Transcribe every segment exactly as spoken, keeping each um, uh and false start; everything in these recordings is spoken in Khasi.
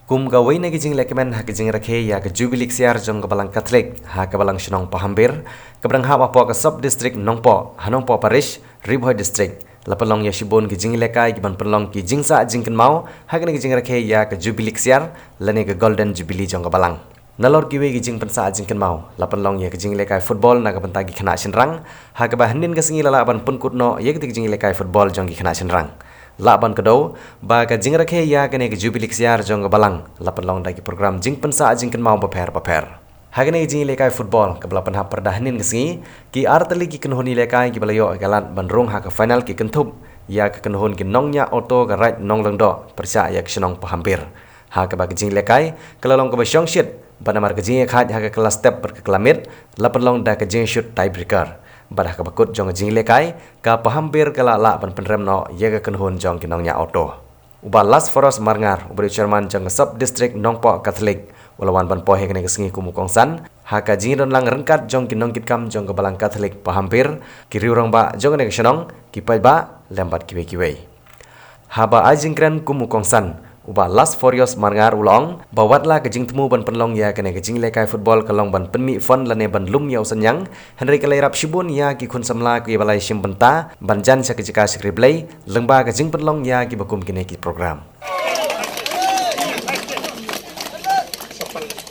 Kum kawei na ki jinglehkmen ha ka jingrakhe ïa ka Jubilee Ksiar jong ka Balang Katholik ha ka Balang Shnong Pahambir, kaba dang hap hapoh ka Sub District Nongpoh, ha Nongpoh Parish, Ri Bhoi District, la pynlong ïa shibun ki jingïalehkai kiban pynlong ki jingsah jingkynmaw ha kane ka jingrakhe ïa ka Jubilee Ksiar lane ka Golden Jubilee jong ka Balang. Nalor kiwei ki jingpynsah jingkynmaw, la pynlong ïa ka jingïalehkai football na ka bynta ki khynnah shynrang, ha kaba hynnin ka sngi la lah ban pynkut noh ïa kitei ki jingïalehkai football jong ki khynnah shynrang. Lah ban kdew ba ka jingrakhe ïa kane ka Jubilee Ksiar jong ka Balang la pynlong da ki program jingpynsah jingkynmaw bapher bapher. Ha kane ka jingïalehkai football kaba la pynhap pyrda hynnin ka sngi, ki artylli ki kynhun ïalehkai kiba la ïoh ïa ka lad ban rung ha ka final ki kynthup ïa ka kynhun ki Nongñiah Auto ka Raid Nonglyngdoh pyrshah ïa ka shnong Pahambir. Ha kaba ka jingïalehkai ka la long kaba shongshit, bad namar ka jingïakhaid ha ka kylla step bad ka kylla miet, la pynlong da ka jingshut tiebreaker. Bad ha kaba kut jong ka jingïalehkai, ka Pahambir ka la lah ban pynrem noh ïa ka kynhun jong ki Nongñiah Auto. U Bah Lasforios Marngar, uba dei u chairman jong ka Sub District Nongpoh Katholik, u la wan ban poi ha kane ka sngi kum u kongsan ha ka jingïadonlang ryngkat jong ki nongkitkam jong ka Balang Katholik Pahambir, ki riew rangbah jong kane ka shnong, ki paidbah, lem bad kiwei kiwei. Haba ai jingkren kum u kongsan, u Bah Lasforios Marngar u la ong ba wat la ka jingthmu ban pynlong ïa kane ka jingïalehkai football ka long ban pynmih fund lane ban lum ïa u synñiang, hynrei ka la ïarap shibun ïa ki khun samla kiba la ïashim bynta ban jan sha ka jaka shakri Blei lyngba ka jingpynlong ïa kiba kum kine ki program.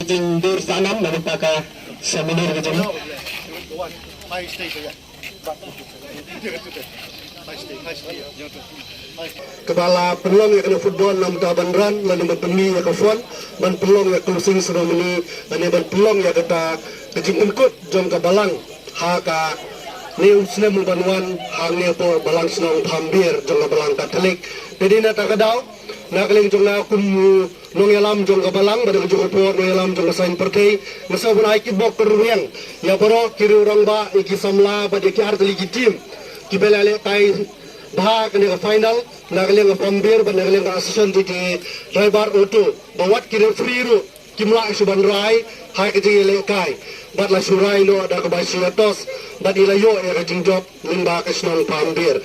Jingdur sanam na ka seminar ka jong kaba la pynlong ïa kane football namar ban ran lane ban pynmih ïa ka fund ban pynlong ïa closing ceremony lane ban pynlong ïa kata ka jingpynkut jong ka Balang ha kane u snem u ban wan hangne hapoh Balang Shnong Pahambir jong ka Balang Katholik. Te dei na kata ka daw, na ka liang jong nga kum u nongïalam jong ka Balang bad ka jong ka por nongïalam jong ka saiñ pyrthei, nga sngew ban ai kyrpad kyrwiang ïa baroh ki riew rangbah, ïa ki samla bad ïa ki artylli ki team kiba la lehkai bha ha kane ka final, na ka liang ka Pahambir bad na ka liang ka association jong ki driver auto, ba wat ki referee ruh kim lah shuh ban rai ha ka jingïalehkai, bad la shu rai noh da kaba shu ïatos bad i la ïoh ïa ka jingjop lyngba ka shnong Pahambir.